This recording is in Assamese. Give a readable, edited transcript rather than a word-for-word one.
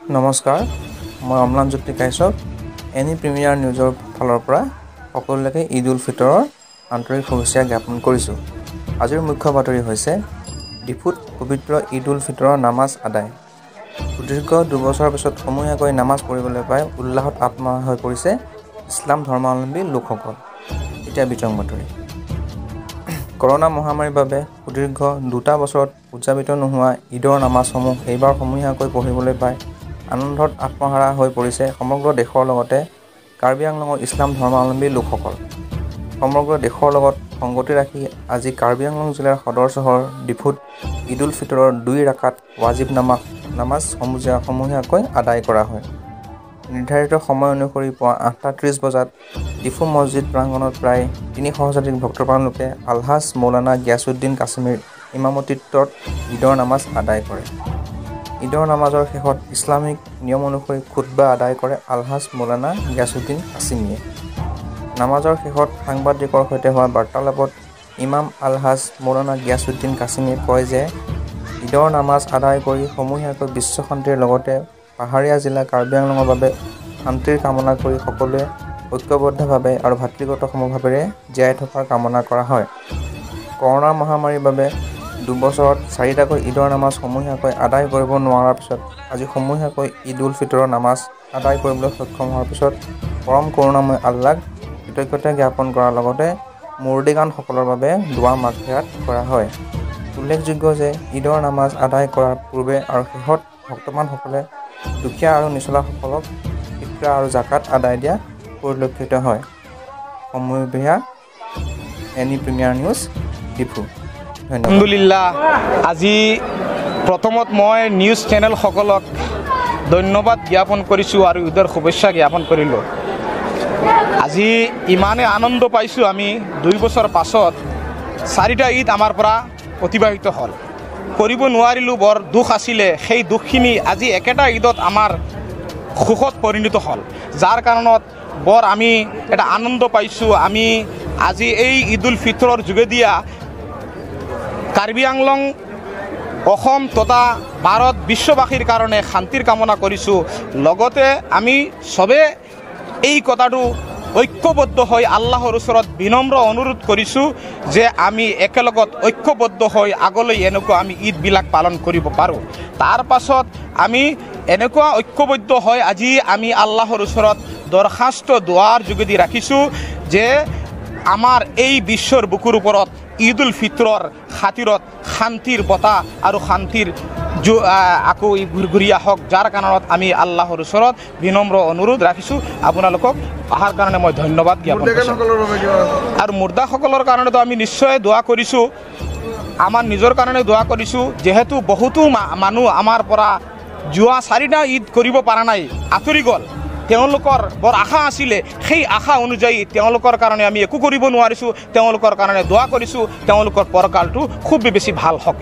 নমস্কাৰ, মই অম্লানজ্যোতি কাশ্যপ, এনি প্ৰিমিয়াৰ নিউজৰ ফালৰ পৰা সকলোলৈকে ঈদ উল ফিতৰৰ আন্তৰিক শুভেচ্ছা জ্ঞাপন কৰিছোঁ। আজিৰ মুখ্য বাতৰি হৈছে ডিফুত পবিত্ৰ ঈদ উল ফিতৰৰ নামাজ আদায়। সুদীৰ্ঘ 2 বছৰৰ পিছত সমূহীয়াকৈ নামাজ পঢ়িবলৈ পাই উল্লাসত আত্মহাৰা হৈ পৰিছে ইছলাম ধৰ্মাৱলম্বী লোকসকল। এতিয়া বিতং বাতৰি। কৰোণা মহামাৰীৰ বাবে সুদীৰ্ঘ 2টা বছৰত উদযাপিত নোহোৱা ঈদৰ নামাজসমূহ এইবাৰ সমূহীয়াকৈ পঢ়িবলৈ পাই আনন্দত আত্মহাৰা হৈ পৰিছে সমগ্ৰ দেশৰ লগতে কাৰ্বি আংলঙৰ ইছলাম ধৰ্মাৱলম্বী লোকসকল। সমগ্ৰ দেশৰ লগত সংগতি ৰাখি আজি কাৰ্বি আংলং জিলাৰ সদৰ চহৰ ডিফুত ঈদ উল ফিতৰৰ 2 ৰাকাত ৱাজিব নামাজ সমূহীয়াকৈ আদায় কৰা হয়। নিৰ্ধাৰিত সময় অনুসৰি পুৱা 8টা 30 বজাত ডিফু মছজিদ প্ৰাংগণত প্ৰায় 3 সহস্ৰাধিক ভক্তপ্ৰাণ লোকে আলহাজ মৌলানা গিয়াছুদ্দিন কাছিমীৰ ইমামতিত্বত ঈদৰ নামাজ আদায় কৰে। ঈদৰ নামাজৰ শেষত ইছলামিক নিয়ম অনুসৰি খুতবা আদায় কৰে আলহাজ মৌলানা গিয়াছুদ্দিন কাছিমীয়ে। নামাজৰ শেষত সাংবাদিকৰ সৈতে হোৱা বাৰ্তালাপত ইমাম আলহাজ মৌলানা গিয়াছুদ্দিন কাছিমীয়ে কয় যে ঈদৰ নামাজ আদায় কৰি সমূহীয়াকৈ বিশ্ব শান্তিৰ লগতে পাহাৰীয়া জিলা কাৰ্বি আংলঙৰ বাবে শান্তিৰ কামনা কৰি সকলোৱে ঐক্যবদ্ধভাৱে আৰু ভাতৃগত সমভাৱেৰে জীয়াই থকাৰ কামনা কৰা হয়। কৰোণা মহামাৰীৰ বাবে 2 বছৰত চাৰিটাকৈ ঈদৰ নামাজ সমূহীয়াকৈ আদায় কৰিব নোৱাৰাৰ পিছত আজি সমূহীয়াকৈ ঈদ উল ফিতৰৰ নামাজ আদায় কৰিবলৈ সক্ষম হোৱাৰ পিছত পৰম কৰুণাময় আল্লাক কৃতজ্ঞতা জ্ঞাপন কৰাৰ লগতে মুৰ্দিগানসকলৰ বাবে দোৱা মাগফিৰাত কৰা হয়। উল্লেখযোগ্য যে ঈদৰ নামাজ আদায় কৰাৰ পূৰ্বে আৰু শেষত ভক্তপ্ৰাণসকলে দুখীয়া আৰু নিচলাসকলক ফিত্ৰা আৰু জাকাত আদায় দিয়া পৰিলক্ষিত হয়। সময় বেয়া, এনি প্ৰিমিয়াৰ নিউজ, ডিফু। ধন্যবাদ। আলহামদুলিল্লাহ, আজি প্ৰথমত মই নিউজ চেনেলসকলক ধন্যবাদ জ্ঞাপন কৰিছোঁ আৰু ঈদৰ শুভেচ্ছা জ্ঞাপন কৰিলোঁ। আজি ইমানেই আনন্দ পাইছোঁ, আমি 2 বছৰ পাছত চাৰিটা ঈদ আমাৰ পৰা অতিবাহিত হ'ল, কৰিব নোৱাৰিলোঁ, বৰ দুখ আছিলে। সেই দুখখিনি আজি একেটা ঈদত আমাৰ সুখত পৰিণত হ'ল, যাৰ কাৰণত বৰ আমি এটা আনন্দ পাইছোঁ। আমি আজি এই ঈদ উল ফিতৰৰ যোগেদিয়া কাৰ্বি আংলং, অসম তথা ভাৰত বিশ্ববাসীৰ কাৰণে শান্তিৰ কামনা কৰিছোঁ। লগতে আমি চবে এই কথাটো ঐক্যবদ্ধ হৈ আল্লাহৰ ওচৰত বিনম্ৰ অনুৰোধ কৰিছোঁ যে আমি একেলগত ঐক্যবদ্ধ হৈ আগলৈ এনেকুৱা আমি ঈদবিলাক পালন কৰিব পাৰোঁ। তাৰ পাছত আমি এনেকুৱা ঐক্যবদ্ধ হৈ আজি আমি আল্লাহৰ ওচৰত দৰখাস্ত দোৱাৰ যোগেদি ৰাখিছোঁ যে আমাৰ এই বিশ্বৰ বুকুৰ ওপৰত ঈদ উল ফিতৰৰ খাতিৰত শান্তিৰ বতাহ আৰু শান্তিৰ আকৌ ঘূৰি আহক, যাৰ কাৰণত আমি আল্লাহৰ ওচৰত বিনম্ৰ অনুৰোধ ৰাখিছোঁ। আপোনালোকক অহাৰ কাৰণে মই ধন্যবাদ জ্ঞাপন কৰিছোঁ। আৰু মুৰ্দাসকলৰ কাৰণেতো আমি নিশ্চয় দোৱা কৰিছোঁ, আমাৰ নিজৰ কাৰণে দোৱা কৰিছোঁ। যিহেতু বহুতো মানুহ আমাৰ পৰা যোৱা চাৰিটা ঈদ কৰিব পৰা নাই, আঁতৰি গ'ল। তেওঁলোকৰ বৰ আশা আছিলে, সেই আশা অনুযায়ী তেওঁলোকৰ কাৰণে আমি একো কৰিব নোৱাৰিছোঁ। তেওঁলোকৰ কাৰণে দোৱা কৰিছোঁ, তেওঁলোকৰ পৰকালটো খুব বেছি ভাল হওক।